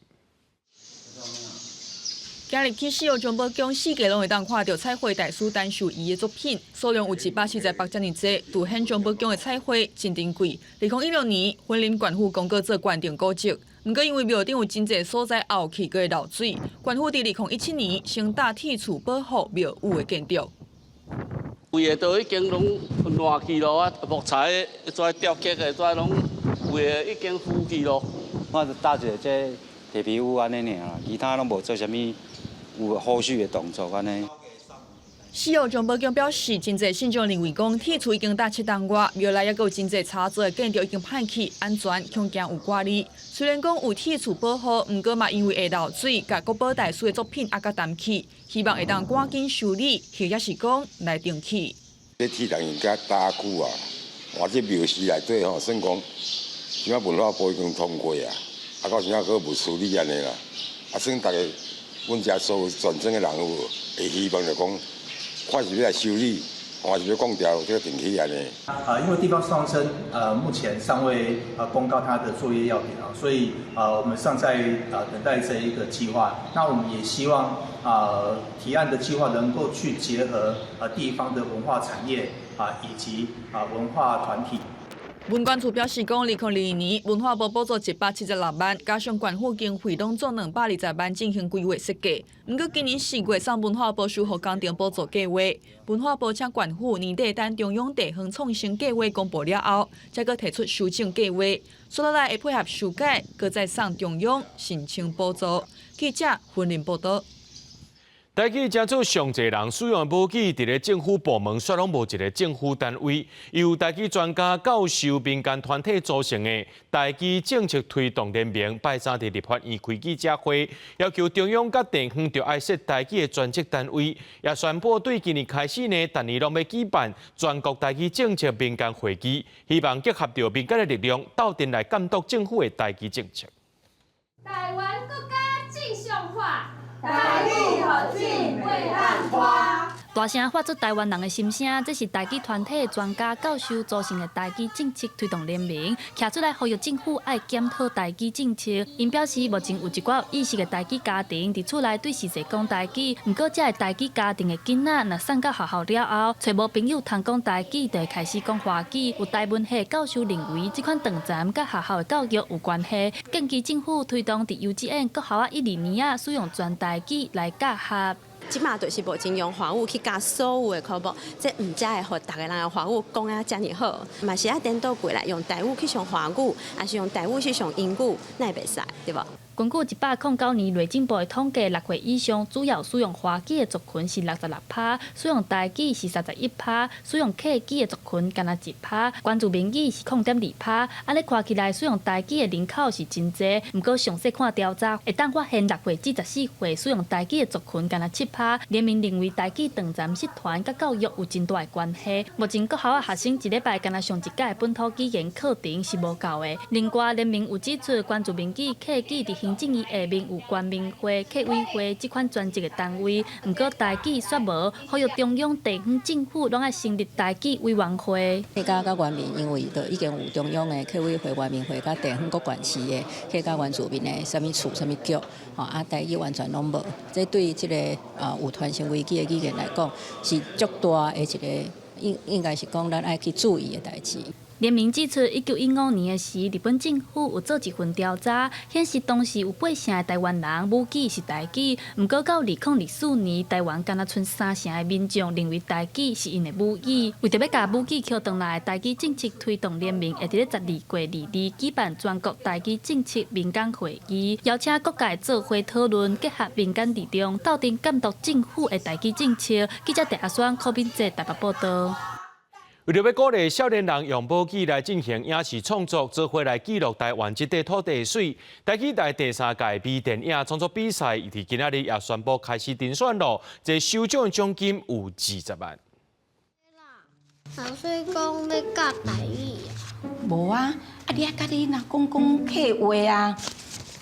行入去四湖張保宮，四界攏會當看著彩繪大師陳壽儀的作品，數量有140幅遮爾濟，凸顯張保宮的彩繪真珍貴。2016年，雲林縣府公告做縣定古蹟，毋過因為廟頂有真濟所在凹去閣會漏水，縣府佇2017年先搭鐵厝保護廟宇的建築。規个都已經攏爛去囉啊，木材跩掉結的，跩攏規个已經腐去囉。我就搭一个這鐵皮屋按呢爾啦，其他攏無做啥物。有後續的動作按呢。四湖張保宮表示，真濟信眾認為講，鐵厝已經搭7冬外，廟內猶閣有真濟插座的建築已經歹去，安全恐驚有掛慮。雖然講有鐵厝保護，毋過嘛因為會漏水，共國寶大師的作品壓甲澹去，希望會當趕緊修理，或者是講來重起。這鐵人應該搭久啊，換這廟宇內底吼，算講，這擺文化部已經通過啊，啊到現在閣無處理按呢啦，啊算逐家。阮遮所有全村的人有無會希望就講，看是欲來修理，還是欲講掉這個重起按呢。啊，因為地方創生目前尚未公告它的作業要點啊，所以我們尚在等待這一個計劃。那我們也希望提案的計劃能夠去結合地方的文化產業啊以及文化團體。文管處表示，講2022年文化部補助176萬，加上縣府經費攏總220萬進行規劃設計。毋過今年4月送文化部修復工程補助計劃，文化部請縣府年底等中央地方創生計劃公布了後，才閣提出修正計劃，紲落來會配合修改，閣再送中央申請補助。記者雲林報道。台語誠做上濟人使用的母語，佇咧政府部門煞攏無一个政府單位，由台語專家、教授、民間團體組成的台語政策推動聯盟，拜三佇立法院開記者會，要求中央佮地方著愛設台語的專職單位，也宣布對今年開始呢，逐年攏欲舉辦全國台語政策民間會議，希望結合著民間的力量，鬥陣來監督政府的台語政策。台灣國家正常化。台語予水袂當拖。大聲發出台灣人的心聲，這是台語團體的專家教授組成的台語政策推動聯盟，徛出來呼籲政府愛檢討台語政策。𪜶表示，目前有一寡有意識的台語家庭佇厝內對序細講台語，毋過這个台語家庭的囡仔若送到學校了後，揣無朋友通講台語，就會開始講華語。有台文系教授認為，這款斷層佮學校的教育有關係，建議政府推動佇幼稚園、國校仔一二年仔使用全台語來教學。這馬就是目前用華語去教所有的科目，這毋才會予逐个人的華語講啊遮爾好，嘛是愛顛倒過來，用台語去上華語，抑是用台語去上英語，哪會袂使，對無？根據109年內政部的統計，6歲以上主要使用華語的族群是66%，使用台語是31%，使用客語的族群干焦1%，原住民語是0.2%。按呢看起來，使用台語的人口是真濟，毋過詳細看調查，會當發現6歲至14歲使用台語的族群干焦7%。聯盟認為台語斷層失傳佮教育有真大的關係。目前國校的學生一禮拜干焦上一改的本土語言課程是無夠的。另外，聯盟有指出，原住民語、客語佇行政院下面有原民會、客委會這款專職的單位，毋過台語煞無，呼籲中央、地方政府攏愛成立台語委員會。客家佮原民因為都已經有中央的客委會、原民會佮地方各縣市的客家原住民的啥物處、啥物局，吼啊台語完全攏無，這對這个有傳承危機的語言來講，是足大的一个應該是講咱愛去注意的代誌。聯盟指出，1915年的時，日本政府有做一份調查，顯示當時有8成的台灣人母語是台語。毋過到2024年，台灣干焦賰3成的民眾認為台語是𪜶的母語。為著欲共母語抾轉來，台語政策推動聯盟會佇咧12月22舉辦全國台語政策民間會議，邀請各界做伙討論，結合民間力量，鬥陣監督政府的台語政策。記者鄭阿雙、柯敏哲台北報道。為著欲鼓勵少年人用母語來進行影視創作，做伙來記錄台灣這塊土地的媠。台語台第三屆微電影創作比賽，佇今仔日也宣布開始甄選囉。這首獎獎金有20萬。老師講欲教台語啊？無啊，啊你愛佮你阿公講客話啊。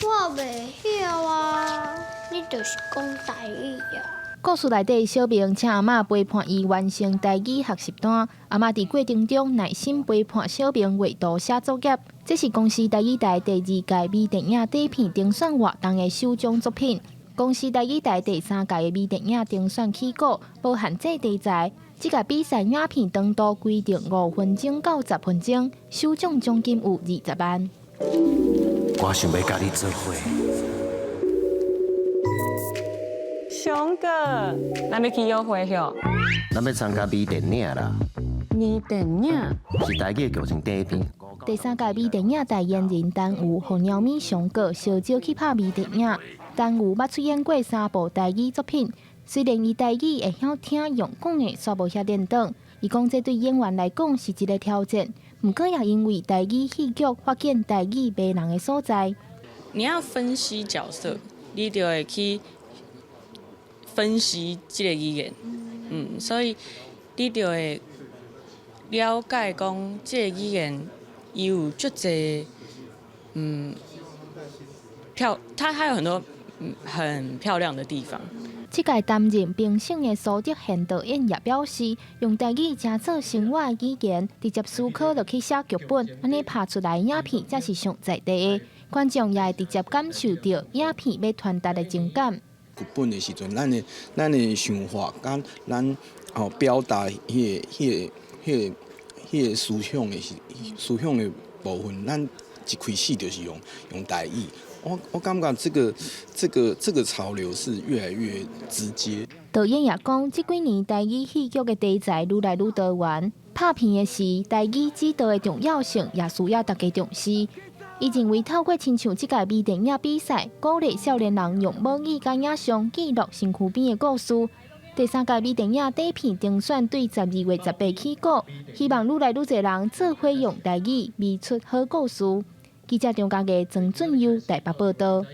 我袂曉啊，你就是講台語啊。故事內底，小明請阿嬤陪伴伊完成台語學習單。阿嬤佇過程中耐心陪伴小明畫圖寫作業。這是公視台語台第二屆微電影短片評選活動的首獎作品。公視台語台第三屆的微電影評選起鼓，無限制題材。這屆比賽影片長度規定5分鐘到10分鐘，首獎獎金有20萬。我想欲佮你做伙。翔哥，咱欲去約會吆？咱欲參加微電影啦。微電影？是台語劇情短片。第三屆微電影代言人陳有予貓咪翔哥相招去拍微電影。陳有捌出演過三部台語作品，雖然伊台語會曉聽用講的，煞無遐輪轉。伊講這對演員來講是一个挑戰，毋過也因為台語戲劇發現台語迷人的所在。你要分析角色，你就會去分析這個語言，所以你就會了解講這个語言伊有足濟，它有很多很漂亮的地方。這屆擔任評審的蘇德賢導演也表示，用台語誠做生活的語言，直接思考落去寫劇本，按呢拍出來影片才是上在地的，觀眾也會直接感受著影片欲傳達的情感。劇本的時陣，咱的想法，佮咱表達彼個思想的部分，咱一開始就是用台語。我感覺這個潮流是越來越直接。導演也講，這幾年台語戲劇的題材愈來愈多元，拍片的時，台語指導的重要性也需要大家重視。伊認為透過親像這屆微電影比賽，鼓勵少年人用母語佮影像記錄身軀邊的故事。第三屆微電影短片評選對12月18起鼓，希望愈來愈濟人做伙用台語編出好故事。記者張家藝、曾俊佑台北報導。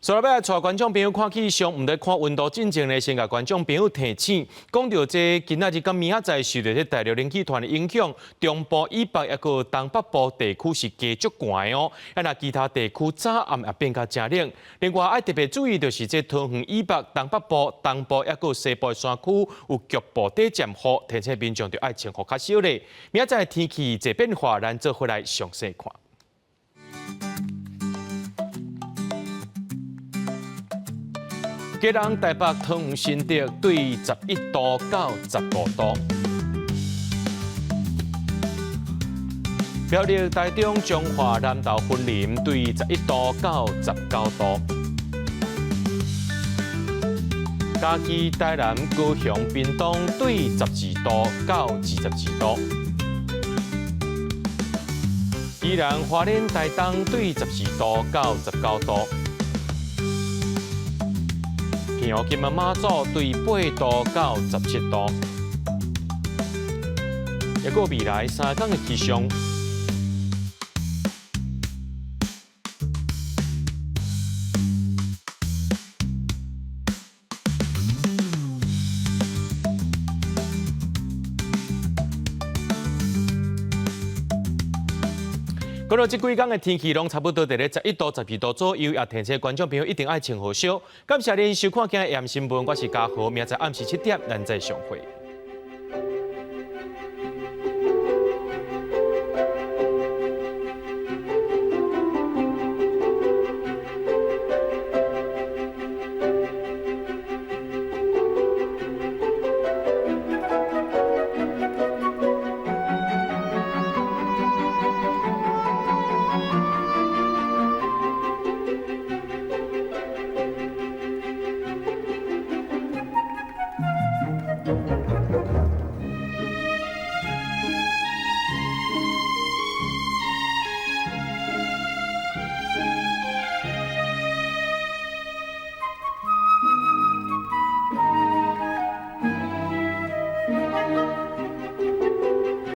所以欲來帶觀眾朋友看氣象，毋咧看溫度進前咧，先共觀眾朋友提醒，講著這今仔日佮明仔載受著這大陸冷氣團的影響，中部以北抑閣東北部地區是加足寒的哦。啊，若其他地區早暗也變較誠冷。另外愛特別注意，就是這桃園以北、東北部、東部抑閣西部的山區有局部短暫雨，提醒民眾著愛穿予較少咧。明仔載天氣濟變化，咱做伙來詳細看。基隆、台北、桃園、新竹對11度到15度；苗栗、台中、彰化、南投、雲林對11度到19度；嘉義、台南、高雄、屏東對12度到22度；宜蘭、花蓮、台東對14度到19度。澎湖、金門、馬祖對8度到17度，抑閣未來3工的氣象。講到這幾工的天氣，攏差不多佇咧11度、12度左右，也提醒觀眾朋友一定愛穿予少。感謝恁收看今日的新聞，我是嘉豪，明仔載暗時7點，咱再相會。